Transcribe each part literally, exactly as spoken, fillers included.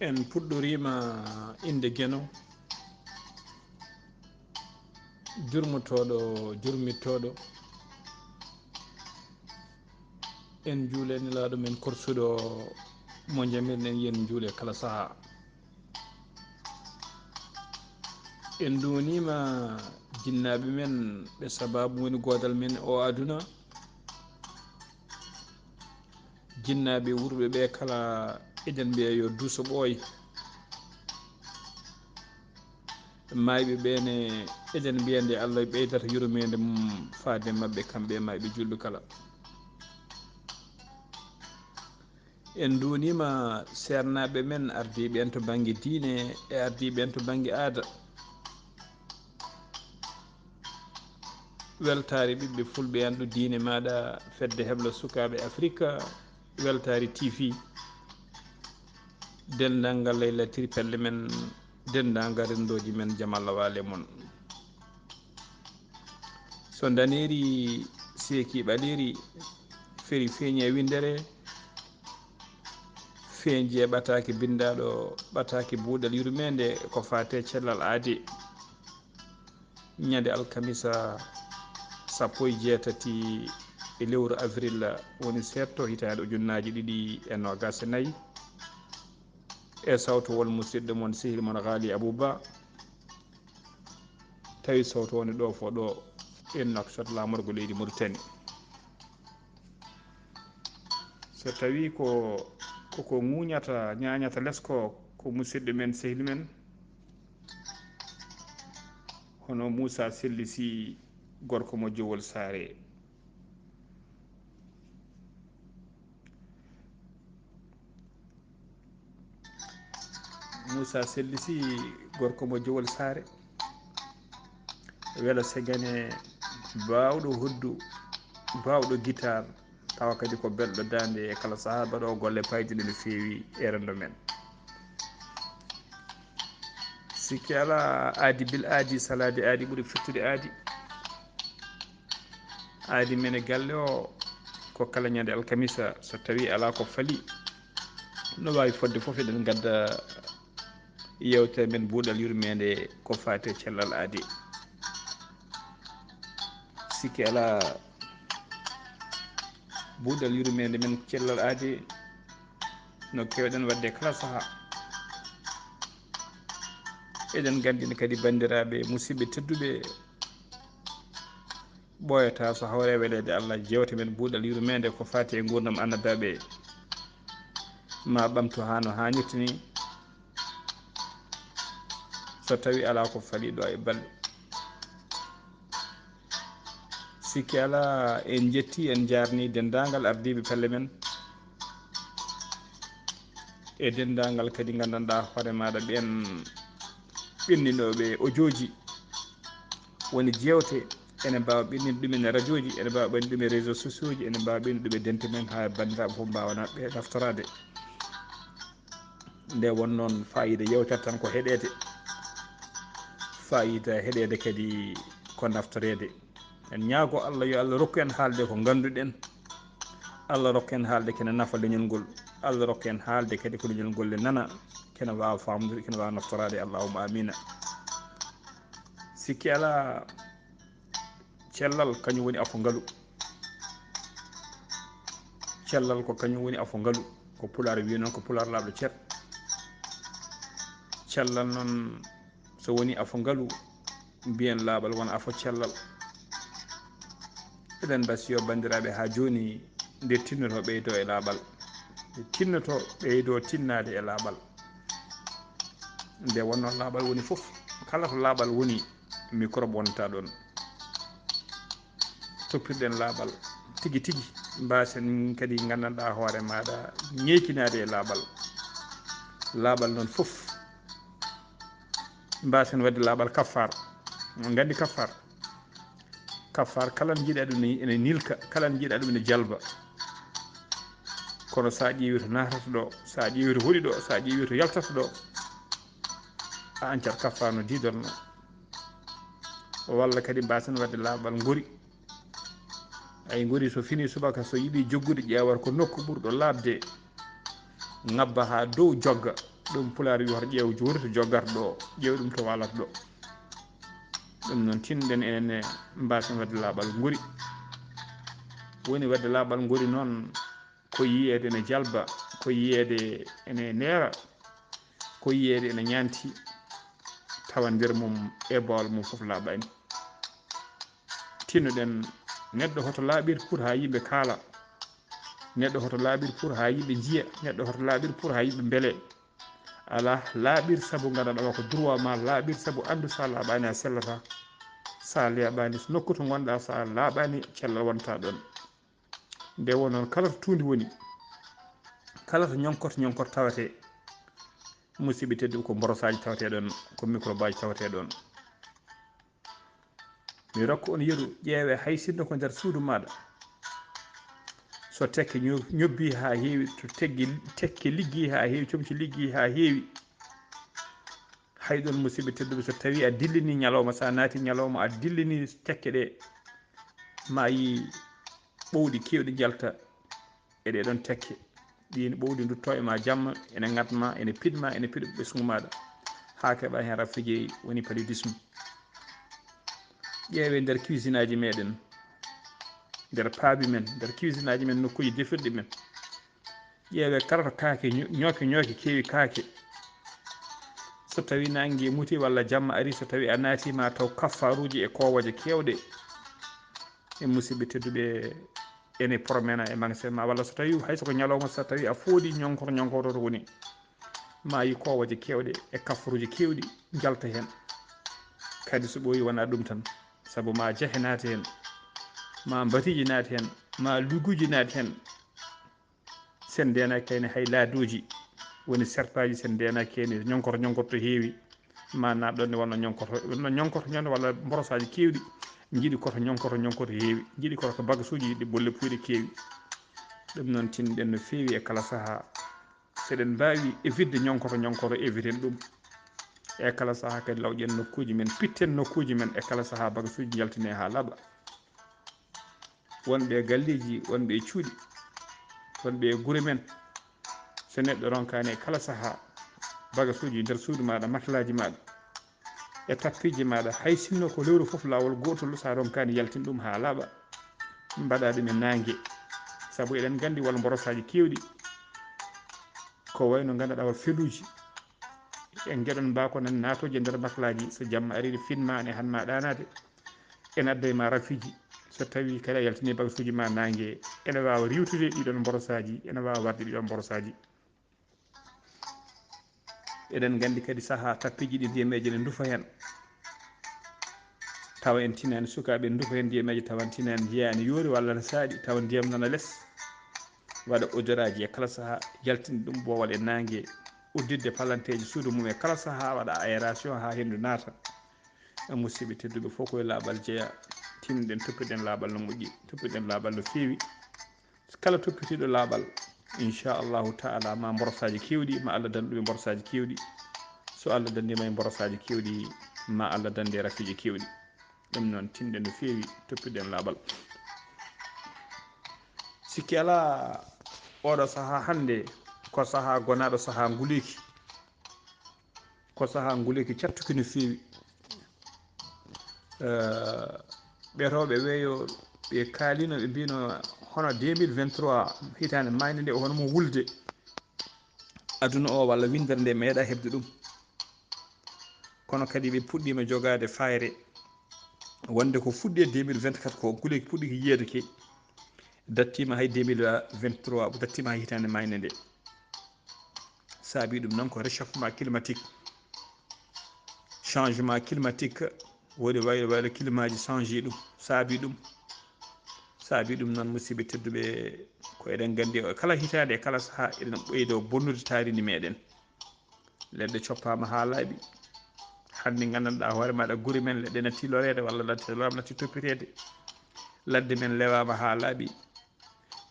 En puɗɗoriima innde Geno, jurmotooɗo, jurmittooɗo. En njuule Nelaaɗo men korsuɗo mo njamirɗen, yen njuule kala sahaa. En nduwaniima jinnaaɓe men, ɓe sabaabu woni goodal men o aduna. Jinnaaɓe wuurɓe ɓe kala, eɗen mbiya yo duuso ɓooy. Maayɓe ɓe ne, eɗen mbiya nde Allah ɓeydata yurmeende mum faade maɓɓe, kamɓe e maayɓe juulɓe kala. En nduwaniima seernaaɓe men, ardiiɓe en to bannge diine e ardiiɓe en to bannge aada. Weltaare ɓiɓɓe fulɓe, anɗo diine maaɗa, fedde heblo sukaaɓe Afirka, Weltaare T V, denndaangal Laylatir pelle men, denndaangal renndooji men, jam Allah waale mon. So ndaneeri seeki ɓaleeri, feri feeñi e winndere, feeñi e ɓataake binndaaɗo, ɓataake buuɗal yurmeende ko faati e cellal aadi. Ñande alkamisa sappo e jeetati e lewru avril woni seeɗto hitaande ujunnaaji ɗiɗi e noogaas e nayi, e sawto won musidɗo mon, sehil mon Ghali Abou Ba, tawi sawto woni ɗo fo ɗo e Nouakchott, laamorgo leydi Mauritanie. So tawi ko, koko ŋuñata, ñañata les ko, ko musidɗo men, sehil men, hono Moussa Selli Sy, gorko mo Jowol Saare. Moussa Selli Sy, gorko mo Jowol Saare, wela segene, baawɗo hoddu, baawɗo gitaar, tawa kadi ko belɗo daande e kala sahaa, baɗoowo golle payɗiɗe no feewi e renndo men. Sikki alaa, aadi bil aadi, salaade aadi ɓuri firtude aadi. Aadi men e galle o ko kala ñande alkamisa, so tawi alaa ko fali, no waawi fodde fof, eɗen ngadda yeewtere men buuɗal yurmeende ko faati e cellal aadi. Sikki alaa, buuɗal yurmeende men cellal aadi no keewɗen waɗde kala sahaa. Eɗen nganndi ne kadi, banndiraaɓe, musidɓe tedduɓe, ɓooyata so hawre weleede Allah, jeewte men buuɗal yurmeende ko faati e nguurndam annabaaɓe, ma ɓamtu haa no haanirta ni, so tawi alaa ko fali ɗo e balɗe. Sikki alaa, en njetti, en njaarni denndaangal ardiiɓe pelle men, e denndaangal kadi nganndanɗaa hoore maaɗa ɓeen ɓenndinooɓe ojooji, woni jeewte, ene mbaawa ɓenndinde ɗum e rajooji, ene mbaawa ɓenndinde ɗum e réseaux sociaux ji, ene mbaawa ɓenndinde ɗum e dente men, haa banndiraaɓe fof mbaawa na-, ɓe naftoraade. Nde won noon, faayiida yeewtere tan ko heɗeede, faayiida heɗeede kadi ko naftoreede. En ñaago Allah, yo Allah rokku en haalde ko ngannduɗen, Allah rokku en haalde kene nafa leñol ngol, Allah rokku en haalde kadi ko leñol ngol le nana, kene waawa faamdude, kene waawa naftoraade. Allahumma amiina. Sikki alaa, cellal kañum woni afo ngalu. Cellal ko kañum woni afo ngalu. Ko Pulaar wi noon, ko Pulaar laaɓɗo cer. Cellal noon, so woni afo ngalu, mbiyen laaɓal wona afo cellal. Eɗen mbasiyo, banndiraaɓe, haa jooni nde tinnoto ɓeydo e laaɓal. Nde tinnoto ɓeydo tinnaade e laaɓal. Nde wonnoo laaɓal woni fof, kala to laaɓal woni, microbe wonta ɗoon. Toppirɗen laaɓal tigi tigi, mbaasen kadi nganndanɗaa hoore maaɗa ñeekinaade e laaɓal. Laaɓal noon fof, mbaasen waɗde laaɓal kaffar. On nganndi kaffar? Kaffar, kala njiɗa ɗum ne, ene nilka, kala njiɗa ɗum ne jalba. Kono so a ƴeewi to naatata ɗo, so a ƴeewi to hoɗi ɗo, so a ƴeewi to yaltata ɗo, a ancat kaffar no diidorno. Walla kadi mbaasen waɗde laaɓal ngori. Ay, ngori so fini subaka, so yiɗi joggude, ƴeewata ko nokku ɓurɗo laaɓde, ngabba haa dow, jogga. Ɗum pulaar wi hoto ƴeew joori to joggarɗo ɗo, ƴeew ɗum to waalata ɗo. Ɗum noon tinɗen enen mbaasen waɗde laaɓal ngori. Woni waɗde laaɓal ngori noon ko yiyeede ene jalba, ko yiyeede ene neera, ko yiyeede ene ñaanti, tawa nder mum e boowal mum fof laaɓaani. Tinnoɗen neɗɗo hoto laaɓir pour haa yimɓe kaala, neɗɗo hoto laaɓir pour haa yimɓe njiya, neɗɗo hoto laaɓir pour haa yimɓe mbele. Alaa, laaɓir sabu nganndanɗaa ko droit ma, laaɓir sabu anndu so a laaɓaani a sellataa, so a laaɓaani nokku to ngonɗaa, so a laaɓaani cellal wontaa ɗoon. Nde woo noon kala to tuundi woni, kala to ñonkorto ñonkorto tawetee, musiɓɓe tedduɓe ko mborosaaji tawetee ɗoon, ko microbe aji tawetee ɗoon. Mi rokka on yeru, ƴeewee hay sinno ko nder suudu maaɗa. So tekke ño- ñobbii haa heewi, to teggi tekke liggii haa heewi, comci liggii haa heewi, hay ɗoon musiɓɓe tedduɓe so tawii a dillinii ñalawma, so a naatii ñalawma a dillinii tekke ɗe, ma yii ɓowɗi keewɗi njalta e ɗee ɗoon tekke. Ɗiin ɓowɗi nduttoo e ma jamma, ene ŋat ma, ene piɗ ma, ene piɗa ɓesngu maaɗa, haa keɓa heen rafiji woni paludisme. Ƴeewee nder cuisine aji meɗen, nder paabi men, nder cuisine aji men, nokkuuji defirɗi men. Ƴeewee kala to kaake ño- ñooke ñooke keewi kaake. So tawii naange muti walla jamma ari, so tawii a naati ma taw kaffaruuji e koowaje keewɗe. E musiɓɓe tedduɓe, ene promena e magasin ma, walla so tawii hay so ko ñalawma, so tawii a fooɗi ñonkor ñonkor to woni, ma yi koowaje keewɗe e kaffaruuji keewɗi njalta heen. Kadi so ɓooyi wonaa ɗum tan, sabu ma jahe naati heen, ma mbatiiji naati heen, ma luguuji naati heen. Sen ndeenaaki kayne hay laaduuji woni sertaaji, sen ndeenaaki kayne ñonkor ñonkor to heewi, ma naat ɗoon ne wonno ñonkor, wonno ñonkor ñande walla mborosaaji keewɗi, njiɗi koto ñonkor ñonkor to heewi, njiɗi koto ko bagasuuji ɗi bolle puyɗe keewi. Ɗum noon tinɗen no feewi e kala sahaa. Seɗen mbaawi évitde ñonkor ñonkor, éviten ɗum. E kala sahaa kadi lawƴen nokkuuji men, pitten nokkuuji men e kala sahaa bagasuuji njaltine haa laaɓa. Wonɓe e galleeji, wonɓe e cuuɗi, wonɓe e gure men, so neɗɗo ronkaani e kala sahaa bagasuuji nder suudu maaɗa, matlaaji maaɗa, e tappiiji maaɗa, hay sinno ko lewru fof laawol gootol, so a ronkaani yaltin ɗum haa laaɓa, mbaɗa ɗum e naange, sabu eɗen nganndi walla mborosaaji keewɗi ko wayno ngannduɗaa walla feluuji, en ngeɗon mbaako nan naatooji e nder matlaaji, so jamma ari ɗi finma ne han ma ɗaanaade, ene adda e ma rafiiji. So tawii kadi a yaltini bagasuuji ma naange, ene waawa riiwtude ɗiɗon mborosaaji, ene waawa warde ɗiɗon mborosaaji. Eɗen nganndi kadi sahaa tappiiji ɗi ndiyameeje ne ndufa heen, tawa en tinaani, sukaaɓe ndufa heen ndiyameeje, tawa en tinaani, njiyaani yoori walla ne saaɗi, tawa ndiyam nana les, waɗa odoraaji e kala sahaa, yaltini ɗum boowal e naange, udditde palanteeji suudu mum e kala sahaa, waɗa aération haa henndu naata. E musiɓɓe tedduɓe fof koye laaɓal jeya, tinɗen toppiɗen laaɓal no moƴƴi, toppiɗen laaɓal no feewi. Kala toppitiiɗo laaɓal, inchallahu taala, ma mborosaaji keewɗi, ma Allah dan ɗum e mborosaaji keewɗi. So Allah dandima e mborosaaji keewɗi, ma Allah dande rafiiji keewɗi. Ɗum noon tinɗen no feewi, toppiɗen laaɓal. Sikki alaa, oɗo sahaa hannde ko sahaa gonaaɗo sahaa nguleeki. Ko sahaa nguleeki cattuki no feewi. Eh, ɓetooɓe weeyo ɓe kaalino, ɓe mbino hono deux mille vingt-trois, hitaande maayde nde, hono mum wulde. Aduna o walla winndere nde meeɗa heɓde ɗum. Kono kadi ɓe puɗɗiima jogaade fayre wonde ko fuɗɗi e deux mille vingt-quatre ko, nguleeki puɗɗi ko yiyeede ke, dattiima hay deux mille vingt-trois, dattiima hay hitaande maayde nde. Saabi ɗum noon ko réchauffement climatique, changement climatique, woni waylo waylo climat ji changé ɗum, saabi ɗum. Saabi ɗum noon, musiɓɓe tedduɓe, ko eɗen nganndi o kala hitaande e kala sahaa eɗen ɓeydo bonnude taarindi meɗen. Leɗɗe coppaama haa laaɓi. Hannde nganndanɗaa hoore maaɗa gure men leɗɗe natti loreede walla natti loraama natti toppiteede. Ladde men lewaama haa laaɓi.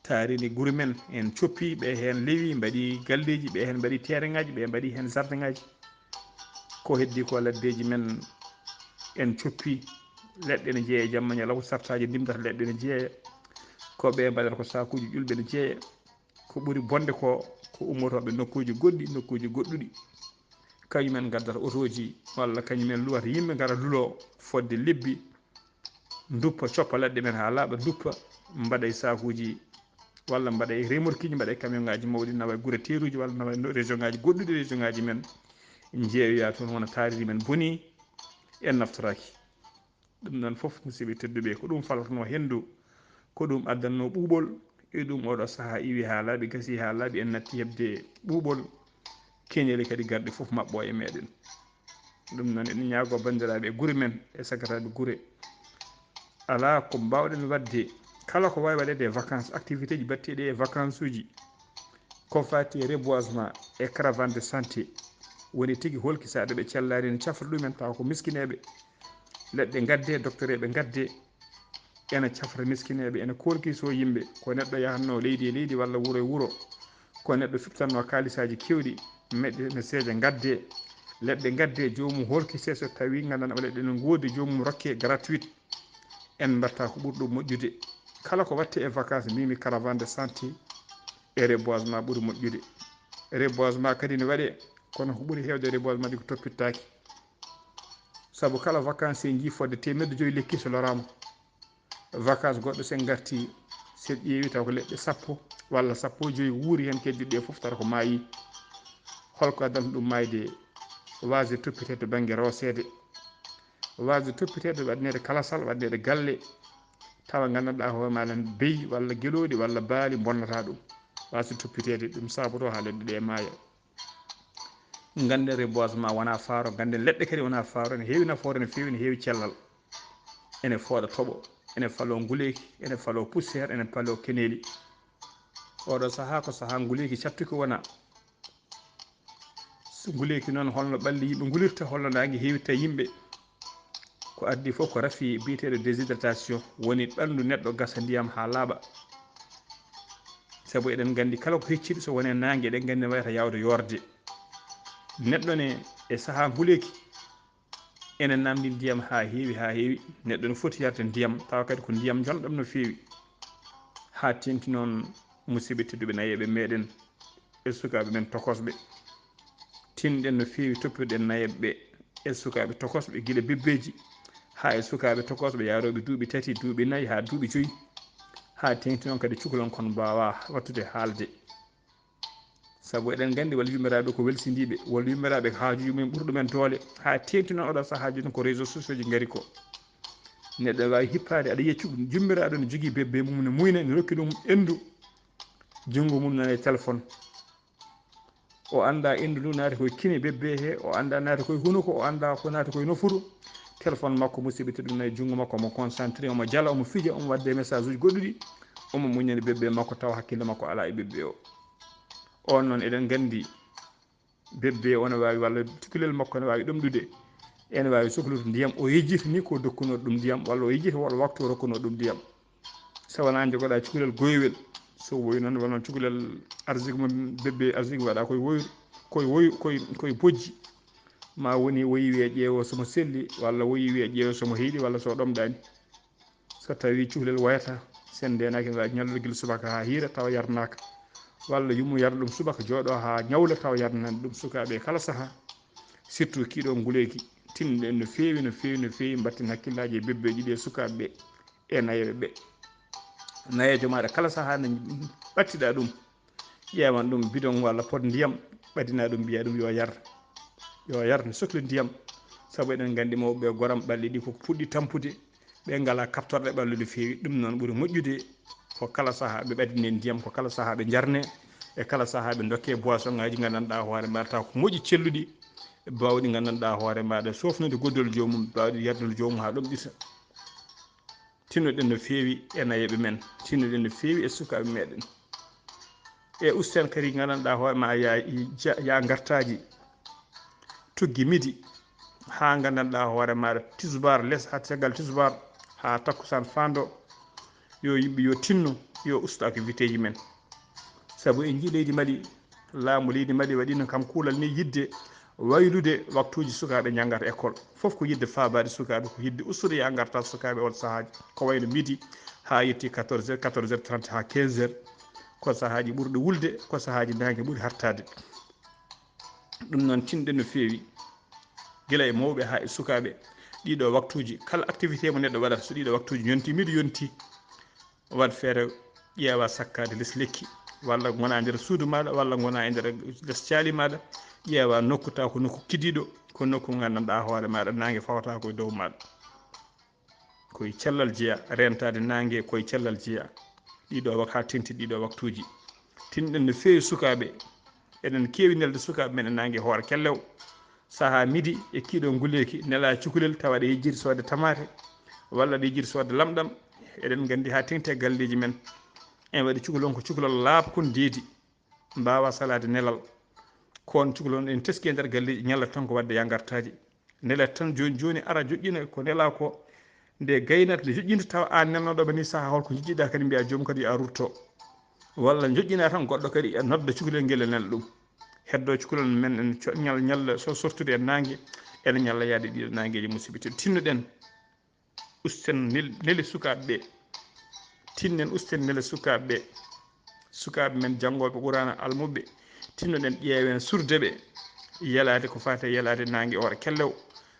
Taarindi gure men en coppi, ɓe heen lewi, mbaɗi galleeji, ɓe heen mbaɗi teereŋaaji, ɓe mbaɗi heen jardinŋaaji. Ko heddi ko laddeeji men en coppi, leɗɗe ne jeeya jamma ñalawma, sartaaji ndimdata leɗɗe ne jeeya. Ko ɓe mbaɗata ko saakuuji ƴulɓe ne jeeya. Ko ɓuri bonde ko, ko ummotooɓe nokkuuji goɗɗi, nokkuuji goɗɗuɗi. Kañumen ngaddata otooji, walla kañumen luwata yimɓe ngara luloo fodde lebbi, nduppa, coppa leɗɗe men haa laaɓa, nduppa, mbaɗa e saakuuji, walla mbaɗa e remorqueji, mbaɗa e camion ŋaaji mawɗi, nawa e gure teeruuji, walla nawa e no-, région ŋaaji goɗɗuɗi, région ŋaaji men njeeyoya toon, wona taariri men bonii, en naftoraaki. Ɗum noon fof, musidɓe tedduɓe, ko ɗum fallatnoo henndu, ko ɗum addannoo ɓuuɓol. E ɗum oɗo sahaa iwi haa laaɓi, gasi haa laaɓi, en natti heɓde ɓuuɓol, keñeli kadi garɗi fof maɓɓo e meɗen. Ɗum noon, eɗen ñaagoo banndiraaɓe e gure men, e sagataaɓe gure, alaa ko mbaawɗen waɗde, kala ko waawi waɗeede e vacances, activitéji batteɗi e vacances uji, ko faati e reboisement e caravane de santé, woni tigi holki so aɗa ɓe cellaani, ene cafra ɗumen, tawa ko miskineeɓe. Leɗɗe ngadde, docteur eɓe ngadde, ene cafra miskineeɓe, ene kolki so yimɓe. Ko neɗɗo yahatnoo leydi e leydi walla wuro e wuro, ko neɗɗo fiftanno kaalisaaji keewɗi, meɗe ne seeja ngadde. Leɗɗe ngadde, joomum holkise so tawi nganndan leɗɗe ne ngoodi, joomum rokke gratuit. En mbaɗta ko ɓuri ɗum moƴƴude. Kala ko waɗte e vacances, mbimi caravane de santé e reboisement ɓuri moƴƴude. Reboisement kadi ne waɗe, kono ko ɓuri heewde reboisement ɗi ko toppittaaki. Sabu kala vacances en njii fodde teemedde joyi lekki so loraama. Vacances goɗɗo so en ngarti, so en ƴeewi taw ko leɗɗe sappo walla sappo e joyi wuuri heen, keddiiɗe ɗe fof tawata ko maayi. Holko addanta ɗum maayde? Waasde toppiteede to bannge rooseede, waasde toppiteede waɗneede kalasal, waɗneede galle, tawa nganndanɗaa hoore maa enen beyi walla gelooɗi walla baali mbonnata ɗum, waasde toppiteede, ɗum saabotoo haa leɗɗe ɗe maaya. Ngannden reboisement wonaa faaro, ngannden leɗɗe kadi wonaa faaro, ene heewi nafoore, ene feewi, ene heewi cellal. Ene fooɗa toɓo, ene faloo nguleeki, ene faloo poussière, ene faloo keneeli. Oɗo sahaa ko sahaa nguleeki cattuki wona. So nguleeki noon, holno ɓalli yimɓe ngulirta, holno naange heewirta yimɓe? Ko addi fof ko rafi biyeteeɗo déshydratation, woni ɓanndu neɗɗo gasa ndiyam haa laaɓa. Sabu eɗen nganndi kala ko hecciɗi so wonii naange, eɗen nganndi wayata yaawde yoorde. Neɗɗo ne e sahaa nguleeki, ene namndi ndiyam haa heewi, haa heewi. Neɗɗo ne foti yarde ndiyam, tawa kadi ko ndiyam njonɗam no feewi. Haa teeŋti noon, musidɓe tedduɓe nayeeɓe meɗen e sukaaɓe men tokosɓe, tinɗen no feewi toppirɗen nayeeɓe ɓe e sukaaɓe tokosɓe, gila bebbeeji haa e sukaaɓe tokosɓe yaarooɓe duuɓi tati, duuɓi nayi haa duuɓi joyi. Haa teeŋti noon kadi cukalel kon mbaawaa waɗtude haalde. Sabu eɗen nganndi walla yummiraaɓe ko welsindiiɓe, walla yummiraaɓe ko haajuuji mumen ɓuri ɗumen doole, haa teeŋti noon oɗo sahaa jooni ko réseaux sociaux ji ngari ko. Neɗɗo ne waawi hippaade, aɗa yiya cu-, yummiraaɗo ne jogii bebbe mum ne muyna, ne rokki ɗum enndu, junngo mum nana e téléphone. O anndaa enndu ndu naati koye kine bebbe he, o anndaa naati koye hunuko, o anndaa ko naati koye nofuru. Téléphone makko, musidɓe tedduɓe, nana e junngo makko, omo concentré, omo jala, omo fija, omo waɗde message uji goɗɗuɗi, omo muññani bebbe makko, tawa hakkille makko alaa e bebbe o. On noon, eɗen nganndi bebbe o ne waawi, walla cukalel makko ne waawi ɗomɗude, ene waawi soklude ndiyam, o yejjita ni ko dokkunoo ɗum ndiyam, walla o yejjita walla waktu o rokkunoo ɗum ndiyam. So wonaa njogoɗaa cukalel goywel, so woyi noon, wonaa cukalel arsigue mo bebbe, arsigue waɗa koye woyru, koye woy-, koye, koye bojji, ma woni woyi wiya ƴeewo somo selli, walla woyi wiya ƴeewo somo heyɗi, walla so ɗomɗaani. So tawii cukalel wayata, so en ndeenaaki, en waawi ñallude gila subaka haa hiira, tawa yarnaaka. Walla yummo yarna ɗum subaka, jooɗo haa ñawla, tawa yarnani ɗum sukaaɓe e kala sahaa. Surtout kii ɗoo nguleeki, tinno ɗen no feewi, no feewi, no feewi, mbatten hakkillaaji e bebbeeji ɗi e sukaaɓe ɓe e nayeeɓe ɓe. Nayeejo maaɗa kala sahaa no ɓattiɗaa ɗum, ƴeewan ɗum bidon walla pot ndiyam, ɓadinaa ɗum, mbiyaa ɗum yo yar, yo yar, no sokli ndiyam. Sabu eɗen nganndi mawɓe ɓe, goram ɓalli ɗi ko puɗɗi tampude, ɓe ngalaa kaɓtorɗe ɓalli no feewi. Ɗum noon ɓuri moƴƴude ko kala sahaa ɓe ɓadinee ndiyam, ko kala sahaa ɓe njarnee, e kala sahaa ɓe ndokkee boisson ŋaaji nganndanɗaa hoore maaɗa taw ko moƴƴi celluɗi, baawɗi nganndanɗaa hoore maaɗa soofnude goddol joomum, baawɗi yarnude joomum haa ɗomɗita. Tinnoɗen no feewi e nayeeɓe men, tinnoɗen no feewi e sukaaɓe meɗen. E usten kadi nganndanɗaa hoore ma ya, ya, ya ngartaaji tuggi midi haa nganndanɗaa hoore maaɗa tisubaar les haa caggal tisubaar haa takkusaan faando, yo yimɓe yo tinno, yo usto activité ji men. Sabu en njii leydi Mali, laamu leydi Mali waɗino kam kuulal ni yiɗde waylude waktuuji sukaaɓe njanngata école. Fof ko yiɗde faabaade sukaaɓe, ko yiɗde ustude ya ngarta sukaaɓe on sahaaji. Ko wayno midi haa yetti quatorze heures, quatorze heures trente haa quinze heures. ko sahaaji ɓurɗi wulde, ko sahaaji naange ɓuri hartaade. Ɗum noon, tinɗen no feewi, gila e mawɓe haa e sukaaɓe. Ɗiɗo waktuuji, kala activité mo neɗɗo waɗata, so ɗiɗo waktuuji yonti, midi yonti, waɗ feere ƴeewa sakkaade les lekki, walla ngona e nder suudu maaɗa, walla ngona e nder les caali maaɗa, ƴeewa nokku taw ko nokku kidiiɗo, ko nokku nganndanɗaa hoore maaɗa naange fawata ko e dow maaɗa. Koye cellal jeya, rentaade naange koye cellal jeya. Ɗiɗo wak-, haa tenti ɗiɗo waktuuji. Tinɗen no feewi sukaaɓe. Eɗen keewi nelde sukaaɓe men e naange hoore kellew. Sahaa midi e kiiɗo nguleeki, nela cukalel tawa aɗa yejjiti soodde tamaate, walla aɗa yejjiti soodde lamɗam. Eɗen nganndi haa tenti e galleeji men. En waɗi cukalon ko cukalon laaɓkon deedi. Mbaawa salaade nelal. Koon cukalon en teski e nder galleeji, ñalla tan ko waɗde yaa ngartaaji. Nelat tan jooni jooni, ara joƴƴina ko nela ko. Nde gaynata, nde joƴƴinta tawa aan nelnooɗo ma ni sahaa holko njejjiɗaa kadi mbiya joom kadi yo a rutto. Walla joƴƴina tan goɗɗo kadi e nodda cukalel ngel e nela ɗum. Heddo cukalon men en co-, ñal-, ñalla so sortude e naange, ene ñalla yaade ɗiɗo naangeeji musiɓɓe tedduɓe. Tinnoɗen usten nel-, nele sukaaɓe ɓe. Tinnen usten nele sukaaɓe ɓe. Sukaaɓe men janngooɓe Quraana almuɓɓe, tinnoɗen ƴeewen surde ɓe. Yelaade ko faati e yelaade naange hoore kellew,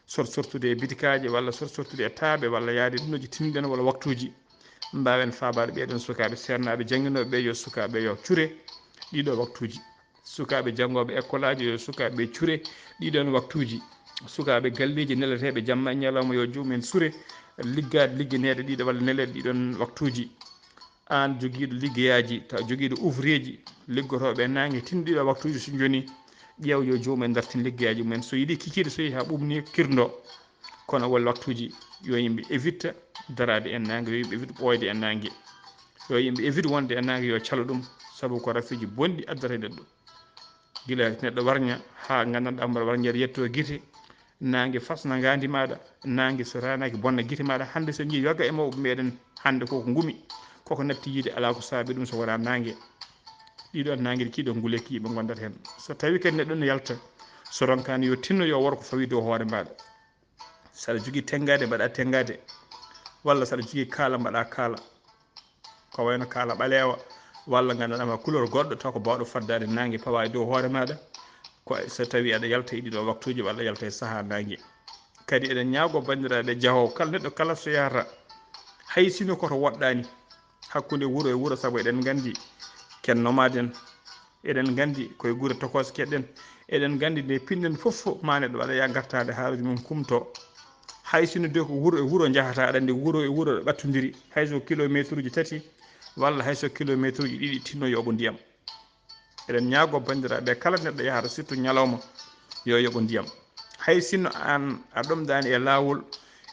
sort sortude e bitikaaji walla sort sortude e taaɓe walla yaade ɗum ɗoji tinnoɗen walla waktuuji. Mbaawen faabaade ɓeeɗon sukaaɓe seernaaɓe jannginooɓe ɓe yo sukaaɓe yo cure ɗiɗo waktuuji. Sukaaɓe janngooɓe ekkolaaji yo sukaaɓe ɓe cure ɗiɗon waktuuji. Sukaaɓe galleeji neleteeɓe jamma e ñalawma yo joomum en sure liggaade ligganeede ɗiɗo walla neleede ɗiɗon waktuuji. Aan jogiiɗo liggeyaaji, taw jogiiɗo ouvrier ji, liggotooɓe e naange tinno ɗiɗo waktuuji so jooni, ƴeew yo joomum en dartin liggeyaaji mum en. So yiɗi kikiiɗe, so yehi haa ɓuuɓni kirndo, kono won waktuuji yo yimɓe évite daraade e naange, yo yimɓe évite ɓooyde e naange, yo yimɓe évite wonde e naange, yo calo ɗum, sabu ko rafiiji bonɗi addata e neɗɗo. Gila neɗɗo warña haa nganndanɗaa mbaɗa warñeede yetto gite, naange fasna ngaandi maaɗa, naange so ranaaki bonna gite maaɗa. Hannde so njii yoga e mawɓe meɗen, hannde koko ngumi, koko natti yiide alaa ko saabi ɗum so wonaa naange. Ɗiɗo naange ɗi kiiɗo nguleeki yimɓe ngondata heen. So tawi kadi neɗɗo no yalta, so ronkaani yo tinno yo wor ko fawi dow hoore maaɗa. So aɗa jogii tenngaade, mbaɗa tenngaade. Walla so aɗa jogii kaala, mbaɗa kaala. Ko wayno kaala ɓaleewa, walla nganndanɗaa ma couleur goɗɗo, taw ko baawɗo faddaade naange pawa e dow hoore maaɗa. Ko so tawi aɗa yalta e ɗiɗo waktuuji, walla yalta e sahaa naange. Kadi eɗen ñaago banndiraaɓe jahoowo, kala neɗɗo kala so yahata, hay sino koto woɗɗaani hakkunde wuro e wuro, sabu eɗen nganndi ken nomades en, eɗen nganndi koye gure tokos keɗen, eɗen nganndi nde pinɗen fof fof ma neɗɗo waɗa yaa ngartaade haaruuji mum kumto. Hay sino de ko wuro e wuro njahata, aɗa anndi wuro e wuro ɗo ɓattondiri, hay so kilometre uji tati walla hay so kilometre uji ɗiɗi tinno yoɓo ndiyam. Eɗen ñaago banndiraaɓe kala neɗɗo yahata surtout ñalawma yo yoɓo ndiyam. Hay sinno aan a ɗomɗaani e laawol,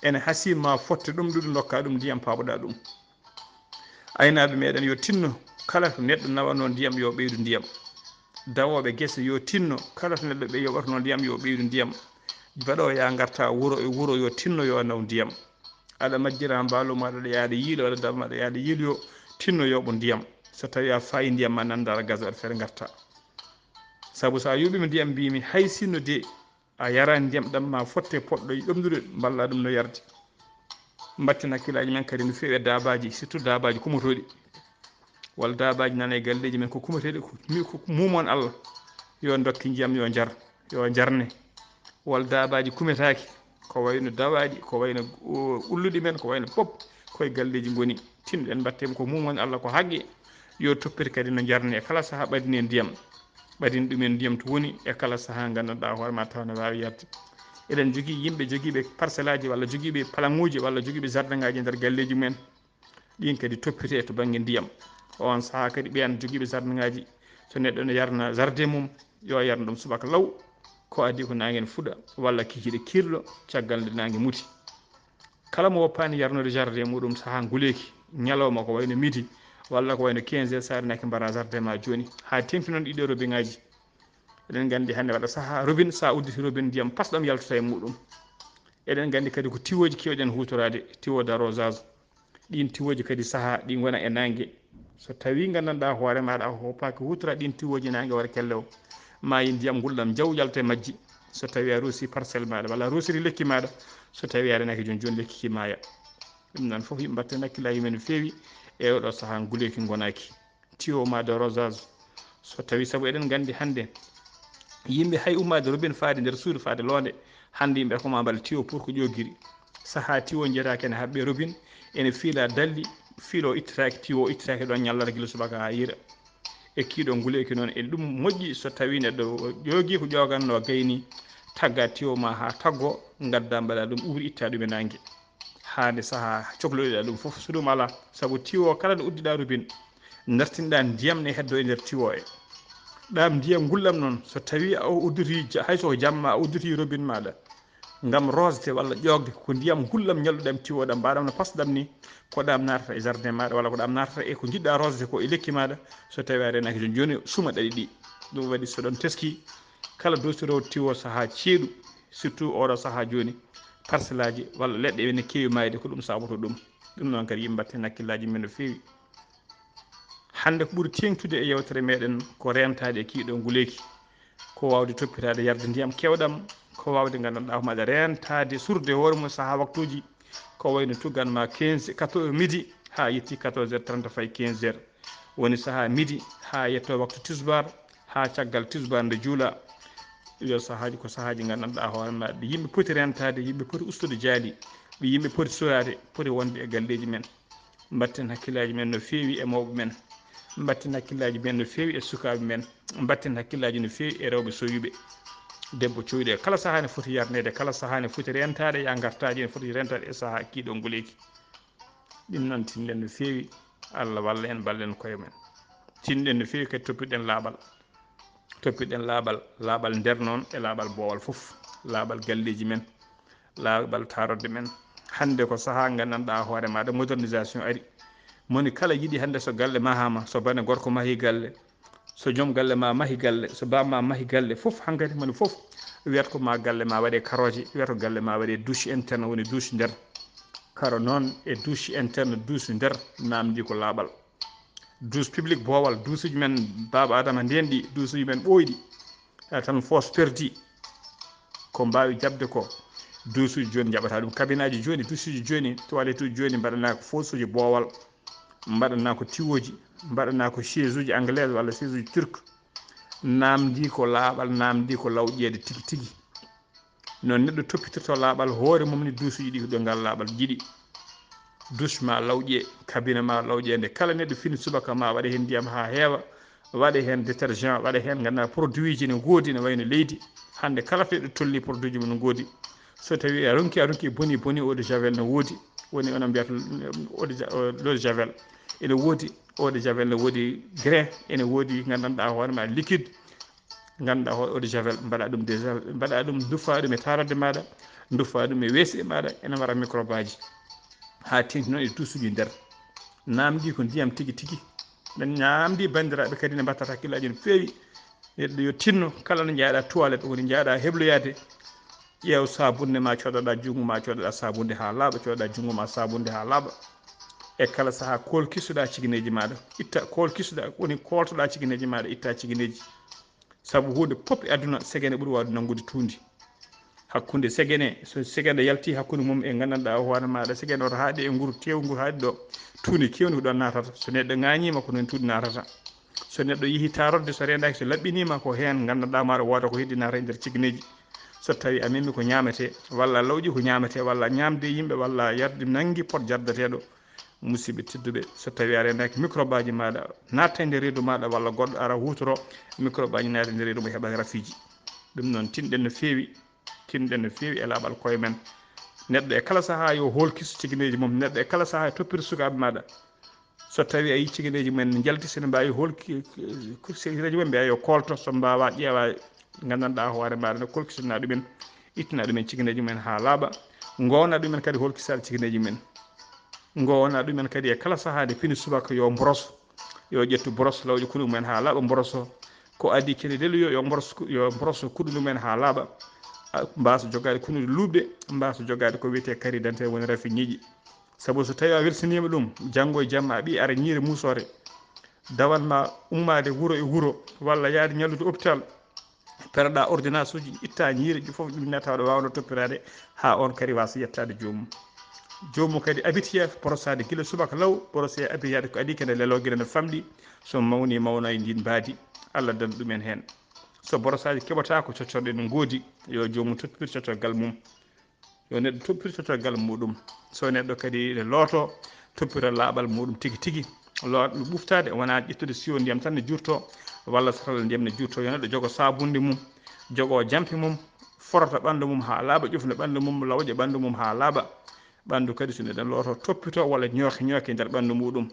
ene hasii ma fotte ɗum ɗum ndokka ɗum ndiyam paɓoɗa ɗum. Aynaaɓe meɗen yo tinno kala to neɗɗo nawanoo ndiyam yo ɓeydu ndiyam. Dawooɓe gese yo tinno kala to neɗɗo ɓe yoɓatnoo ndiyam yo ɓeydu ndiyam. Baɗoowo yaa ngarta wuro e wuro yo tinno yo naw ndiyam. Aɗa majjira mbaalu ma aɗa yaade yiilo, aɗa dama aɗa yaade yiilo yo tinno yoɓo ndiyam. So tawi a faayi ndiyam ma nannda aɗa gasa aɗa feere ngarta. Sabu so a yoɓiima ndiyam mbimi hay sinno de a yaraani ndiyam ɗam ma fotte poɗɗo ɗomɗude mballa ɗum no yarde. Mbatten hakkillaaji men kadi no feewi e daabaaji, surtout daabaaji kumotooɗi. Walla daabaaji nana e galleeji men ko kumoteeɗi ko mi-, ko muumon Allah. Yo dokke ndiyam yo njar, yo njarne. Walla daabaaji kumetaaki ko wayno dawaaɗi, ko wayno, o, ulluɗi men, ko wayno pop koye galleeji ngoni. Tinɗen mbatten ko muumon Allah ko haqqe. Yo toppite kadi no njarne e kala sahaa ɓadinen ndiyam. Ɓadin ɗumen ndiyam to woni e kala sahaa nganndanɗaa hoore ma tawa no waawi yarde. Eɗen jogii yimɓe jogiiɓe parcelle aji walla jogiiɓe palaŋuuji walla jogiiɓe jardin ŋaaji e nder galleeji mumen. Ɗiin kadi toppitee to bannge ndiyam. Oon sahaa kadi ɓeen jogiiɓe jardin ŋaaji, so neɗɗo no yarna jardin mum, yo yarnu ɗum subaka law, ko adii ko naange ne fuɗa walla kikiiɗe kirlo caggal nde naange muti. Kala mo woppaani yarnude jardin muɗum sahaa nguleeki, ñalawma ko wayno midi walla ko wayno quinze heures, so a yarnaaki mbaɗa jardin ma jooni, haa teeŋti noon ɗiɗo robiŋaaji. Eɗen nganndi hannde waɗa sahaa robin, so a udditi robin ndiyam pasɗam yaltata e muɗum. Eɗen nganndi kadi ko tiwooji keewɗen huutoraade, tiwo d'arrosage. Ɗiin tiwooji kadi sahaa ɗi ngona e naange. So tawii nganndanɗaa hoore maaɗa a hoppaaki huutora ɗiin tiwooji naange hoore kellew, maayi ndiyam ngulɗam jaw yalta e majji. So tawii a ruusi parcelle maaɗa walla a ruusiri lekki maaɗa, so tawii a renaaki jooni jooni lekki ki maaya. Ɗum noon fof yimɓe mbatten hakkillaaji men no feewi e oɗo sahaa nguleeki ngonaaki. tiwo ma de rosage. So tawi sabu eɗen nganndi hannde yimɓe hay ummaade robin faade nder suudu faade loonde, hannde yimɓe ko ma mbal tiwo pour ko ƴoogiri. Sahaa tiwo njiyata kene haɓɓe robin, ene fiila dalli, fiilo ittataake, tiwo ittataake ɗoon ñallara gila subaka haa yira. E kiiɗo nguleeki noon, e ɗum moƴƴi so tawi neɗɗo ƴoogi ko ƴooganno gayni, tagga tiwo ma haa taggo, ngadda mbaɗa ɗum uuri itta ɗum e naange. Haa nde sahaa cokloɗiɗa ɗum fof, so ɗum alaa, sabu tiwo kala nde uddiɗa robin, dartinɗa ndiyam ne heddo e nder tiwo e. Ɗam ndiyam ngulɗam noon, so tawi a udditi ja-, hay so ko jamma a udditi robin maɗa, ngam rosde walla ƴoogde, ko ndiyam ngulɗam ñalluɗam tiwo ɗam, mbaɗam no pasɗam ni, ko ɗam naatata e jardin maɗa, walla ko ɗam naatata e ko jiɗɗa rosde ko e lekki maɗa, so tawi a renaki jooni jooni suma ɗaɗi ɗi. Ɗum waɗi so ɗon teski, kala dosiro tiwo sahaa ceeɗu, surtout oɗo sahaa jooni, parcelle aji walla leɗɗe ene keewi mayde, ko ɗum saboto ɗum. Ɗum noon kadi yimɓe mbatten hakkillaaji men no feewi. Hannde ko ɓuri teeŋtude e yewtere meɗen ko reentaade e kiiɗo nguleeki, ko waawde toppitaade yarde ndiyam keewɗam, ko waawde nganndanɗaa ko maɗa reentaade surde hoore mum sahaa waktuuji, ko wayno tuggan ma quinze, quatorze midi haa yetti quatorze heures trente fayi quinze heures. Woni sahaa midi haa yetto waktu tisbaar, haa caggal tisbaar nde juula. Yo sahaaji ko sahaaji nganndanɗaa hoore ma, ɗi yimɓe poti reentaade, yimɓe poti ustude jaali, ɗi yimɓe poti soraade, poti wonde e galleeji men. Mbatten hakkillaaji men no feewi e mawɓe men. Mbatten hakkillaaji men no feewi e sukaaɓe men. Mbatten hakkillaaji no feewi e rewɓe soyuɓe. Debbo coyɗo e kala sahaa ne foti yarneede, kala sahaa ne foti reentaade, ya ngartaaji ne foti reentaade e sahaa kiiɗo nguleeki. Ɗum noon tinɗen no feewi, Allah walla en, ballen koye men. Tinɗen no feewi kadi toppitɗen laaɓal. Toppitɗen laaɓal, laaɓal nder noon e laaɓal boowal fof, laaɓal galleeji men, laaɓal taarorde men. Hannde ko sahaa nganndanɗaa hoore maaɗa modernisation ari. Moni kala yiɗi hannde so galle mahaama, so bane gorko mahi galle, so joom galle ma mahi galle, so bamma mahi galle, fof hankadi moni fof wiyata ko ma galle ma waɗe karooje, wiyata ko galle ma waɗe douche interne, woni douche nder. Karo noon e douche interne, douche nder, namdi ko laaɓal. Douche public boowal, duusuji men baaba Adama ndeen ɗi, duusuji men ɓooyɗi. A tan foos perdi ko mbaawi jaɓde ko. Duusuji jooni njaɓata ɗum. Kabinaaji jooni, duusuji jooni, toilettuji jooni mbaɗanaa ko foosuji boowal, mbaɗanaa ko tiwooji, mbaɗanaa ko chaise uji anglaise walla chaise uji turque. Namdi ko laaɓal, namdi ko lawƴeede tigi tigi. No neɗɗo toppitirto laaɓal hoore mum ni, duusuji ɗi ko ɗo ngal laaɓal jiɗi. Douche ma lawƴe, cabinet ma lawƴe, nde kala neɗɗo fini subaka ma waɗa heen ndiyam haa heewa, waɗa heen détergent, waɗa heen nganndaa produit ji ne ngoodi ne wayno leydi. Hannde kala to neɗɗo tolni produit ji mum ne ngoodi. So tawi a ronki, a ronki boni boni, eau de javel ne woodi, woni onon mbiyata eau de ja-, eau de javel. Ene woodi eau de javel, ne woodi grain, ene woodi nganndanɗaa hoore ma liquide. Ngannduɗaa hoore eau de javel, mbaɗa ɗum déjà, mbaɗa ɗum, nduffa ɗum e taarorde maaɗa, nduffa ɗum e weese maaɗa, ene wara microbe aji. Haa teeŋti noon e duusuuji nder. Namdi ko ndiyam tigi tigi. Ɗen ñaamdi banndiraaɓe kadi ne mbattata hakkillaaji no feewi. Neɗɗo yo tinno kala no njaaɗa toilette, woni njaaɗa hebloyaade, ƴeew saabunde ma, coodoɗa junngo ma, coodoɗa saabunde haa laaɓa, coodoɗa junngo ma saabunde haa laaɓa. E kala sahaa kool kisuɗa cigineeji maaɗa, itta kool kisuɗa, woni kooltoɗa cigineeji maaɗa, itta cigineeji. Sabu huunde pop e aduna, segene ɓuri waawde nanngude tuundi. Hakkunde segene, so segene yalti hakkunde mum e nganndanɗaa hoore maaɗa, segene oto haaɗi e nguru teewngu haaɗi ɗo, tuundi keewndi ko ɗoon naatata. So neɗɗo ŋaañiima ko noon tuundi naatata. So neɗɗo yehi taarorde, so reendaaki, so laɓɓiniima ko heen nganndanɗaa maaɗa wooda ko heddi naata e nder cigineeji. So tawi a memi ko ñaametee, walla a lawƴi ko ñaametee, walla a ñaamde yimɓe, walla a yardi nanngi pot jardateeɗo, musidɓe tedduɓe, so tawi a reendaaki microbe aji maaɗa natta e nder reedu maaɗa, walla goɗɗo ara huutoro microbe aji naata e nder reedu mo heɓa rafiiji. Ɗum noon tinɗen no feewi, tinɗen no feewi e laaɓal koye men. Neɗɗo e kala sahaa yo hool kiso cigineeji mum, neɗɗo e kala sahaa yo toppito sukaaɓe maaɗa. So tawi a yii cigineeji men ne njalti, sene mbaawi hool ki-, ki-, cigineeji men mbiya yo koolto, so mbaawa ƴeewa nganndanɗaa hoore maaɗa no kool kisina ɗumen, ittina ɗumen cigineeji men haa laaɓa, ngowna ɗumen kadi hool kisaɗo cigineeji men. Ngowna ɗumen kadi e kala sahaa nde fini subaka yo mboros, yo ƴettu boros lawƴa kuɗu mumen haa laaɓa mboroso. Ko adii kene delu yo, yo mboros, yo mboroso kuɗu mumen haa laaɓa. A, mbaaso jogaade kunuɗe luuɓɗe, mbaaso jogaade ko wiyetee carte d'identité woni rafi ñiiƴe. Sabu so tawi a welsiniima ɗum, janngo e jamma a ɓii ara ñiire muusoore, dawan ma ummaade wuro e wuro, walla yaade ñallude hôpital, pereɗa ordonnance uji, itta ñiire ji fof, ɗum nata waɗa waawno toppiraade haa on kadi waasa yettaade joomum. Joomum kadi abitiya borosaade gila subaka law, borosoya abitiyaade ko adii kene leloo gila no famɗi, so mawni mawna e ndin mbaadi, Allah danda ɗumen heen. So borosaaji keɓataako, coccorɗe no ngoodi, yo joomum toppir coccorgal mum. Yo neɗɗo toppir coccorgal muɗum. So neɗɗo kadi ne looto, toppira laaɓal muɗum tigi tigi. Looɗo ɓuftaade wonaa ƴettude siwo ndiyam tan ne jurto, walla satala ndiyam ne jurto. Yo neɗɗo jogo saabunde mum, jogo jampi mum, forota ɓanndu mum haa laaɓa, ƴufna ɓanndu mum, lawƴa ɓanndu mum haa laaɓa. Ɓanndu kadi so neɗɗo looto, toppito walla ñooke ñooke nder ɓanndu muɗum.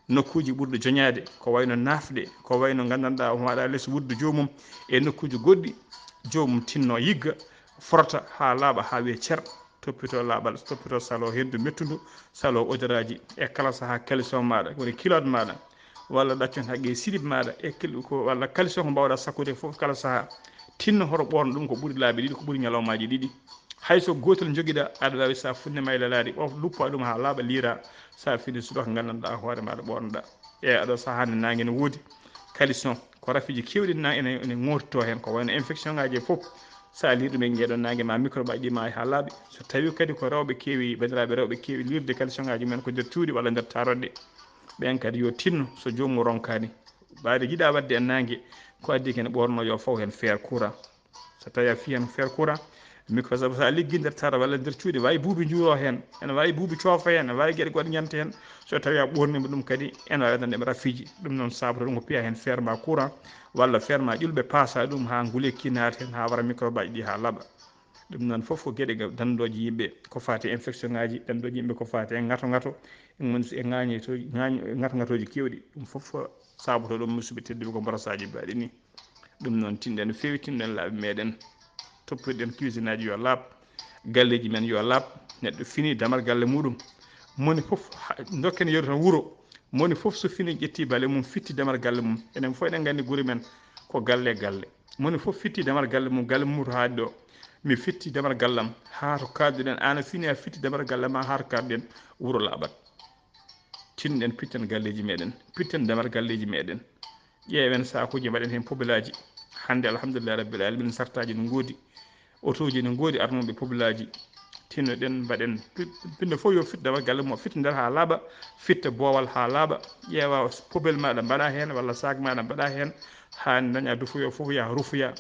Nokkuuji ɓurɗi joñaade, ko wayno nafɗe, ko wayno nganndanɗaa o maɗa les wuddu joomum, e nokkuuji goɗɗi, joomum tinno yigga, forta haa laaɓa, haa wiye cer, toppito laaɓal, toppito salo henndu mettundu, salo odaraaji, e kala sahaa caleçon maɗa, woni culotte maɗa, walla ɗaccon haqqe slip maɗa, e kil-, ko, walla caleçon ko mbawɗa sakkude fof kala sahaa, tinno hoto ɓoorno ɗum ko ɓuri laabi ɗiɗi, ko ɓuri ñalawmaaji ɗiɗi. Hay so gootel njogiɗa, aɗa waawi sa funne ma e lalaɗi, ɓoof luppa ɗum haa laaɓa, liira, sa fini subaka nganndanɗaa hoore maɗa ɓoornoɗa. E aɗo sahaa nde naange ne woodi, caleçon, ko rafiiji keewɗi na ene, ene ŋootito heen, ko wayno infection ngaji e fof. Sa liir ɗum e ngeɗon naange ma microbe aji ɗi ma haa laaɓi. So tawi kadi ko rewɓe keewi, banndiraaɓe rewɓe keewi liirde caleçon ngaji mumen ko nder cuuɗi walla nder taroɗɗe, ɓen kadi yo tinno so joomum ronkani. Ɓayde jiɗa waɗde e naange, ko addi kene ɓoorno yo faw heen feer courant. So tawi a fii heen feer courant, microbe so a liggi nder tara walla nder cuuɗi, wawi buubi njuuro heen, ene wawi buubi coofa heen, ene wawi geɗe goɗɗe ñante heen. So tawi a ɓoornima ɗum kadi, ene wawi waɗande ɗum rafiiji. Ɗum noon sabata ɗum ko piya heen feer ma courant, walla feer ma ƴulɓe paasa ɗum haa ngulekki naata heen, haa wara microbe aji ɗi haa laaɓa. Ɗum noon fof ko geɗe ga-, dandooji yimɓe, ko faati e infection ngaji, dandooji yimɓe ko faati e ŋato ŋato, e ŋañoto-, ŋaño-, ŋato ŋatoji kewɗi. Ɗum fof saboto ɗum, musidɓe tedduɓe, ko mborosaji mbaɗi ni. Ɗum noon tinɗen no feewi, tinɗen laaɓi meɗen, toppirɗen cuisine aji yo laaɓ, galleji men yo laaɓ, neɗɗo fini damar galle muɗum. Moni fof ha-, dokken yeru tan wuro, moni fof so fini ƴetti bale mum, fitti damar galle mum. Enen fof eɗen nganndi gure men ko galle e galle. Moni fof fitti damar galle mum, galle mum to haaɗi ɗo. Mi fitti damar gallam haa to kaɗduɗen, an a fini a fitti damar galle ma haa to kaɗduɗen, wuro laaɓat. Tinɗen pitten galleji meɗen, pitten damar galleji meɗen. Ƴeewen sakuji, mbaɗen heen pobilaji. Hannde alhamdulillah rabbil alamin, sartaji no ngoodi, otoji no ngoodi arnoɓe pobilaji. Tinnoɗen, mbaɗen pi-, pinɗo fof yo fit damar galle mum, fitta nder haa laaɓa, fitta boowal haa laaɓa, ƴeewa pobel maɗa mbaɗa heen walla sac maɗa mbaɗa heen, haa daña dufoyo fof yaha rufoya.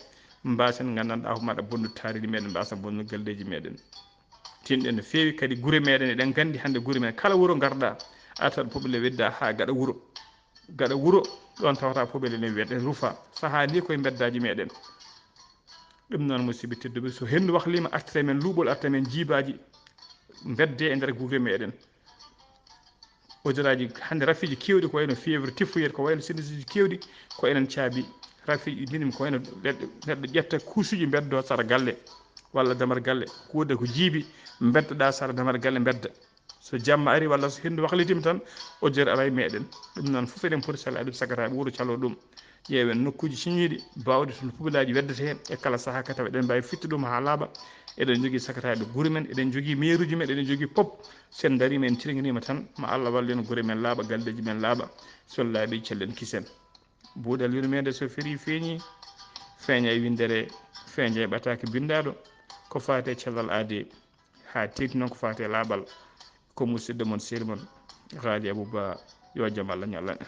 Mbasen nganndanɗaa ko maɗa bonnu taariɗi meɗen, mbasa bonnu galleji meɗen. Tinɗen no feewi kadi gure meɗen, eɗen nganndi hannde gure men kala wuro ngarɗa, a tawat pobile wedda haa gaɗa wuro. Gaɗa wuro, ɗon tawata pobele ne wiyata en rufa. Sahaa ni koye mbeddaji meɗen. Ɗum noon, musidɓe tedduɓe, so henndu wahlima, artira men luuɓol, artira men jiibaji, mbedde e nder gure meɗen. Odoraaji hannde, rafiiji keewɗi, ko wayno fièvre typhoïde, ko wayno sinusiji keewɗi, ko enen caabi. Rafiiji ɗin ko wayno neɗɗo, neɗɗo ƴetta kuusuji, mbeddo sara galle, walla damar galle, kuuɗe ko jiibi, mbeddoɗa sara damar galle, mbedda. So jamma ari walla so henndu wahlitima tan, odeur ara e meɗen. Ɗum noon fof eɗen poti sala ɗum, sagata ɓe wuro calo ɗum. Ƴeewen nokkuuji ciñiiɗi, baawɗi toon pobilaji weddata heen e kala sahaa, ka tawa eɗen mbaawi fitta ɗum haa laaɓa. Eɗen njogii sakataaɓe gure men, eɗen njogii meeruuji men, eɗen njogii pop. So en ndariima, en cirŋiniima tan, ma Allah wallu en, gure men laaɓa, galleeji men laaɓa. So en laaɓii, cellen kisen. Buuɗal yurmeende so ferii feeñii, feeña e winndere, feeña e ɓataake binndaaɗo, ko faati e cellal aadee, haa teeŋti noon ko faati e laaɓal. Ko musidɗo mon, sehil mon, Haali Abou Ba, yo jam Allah ñallan en.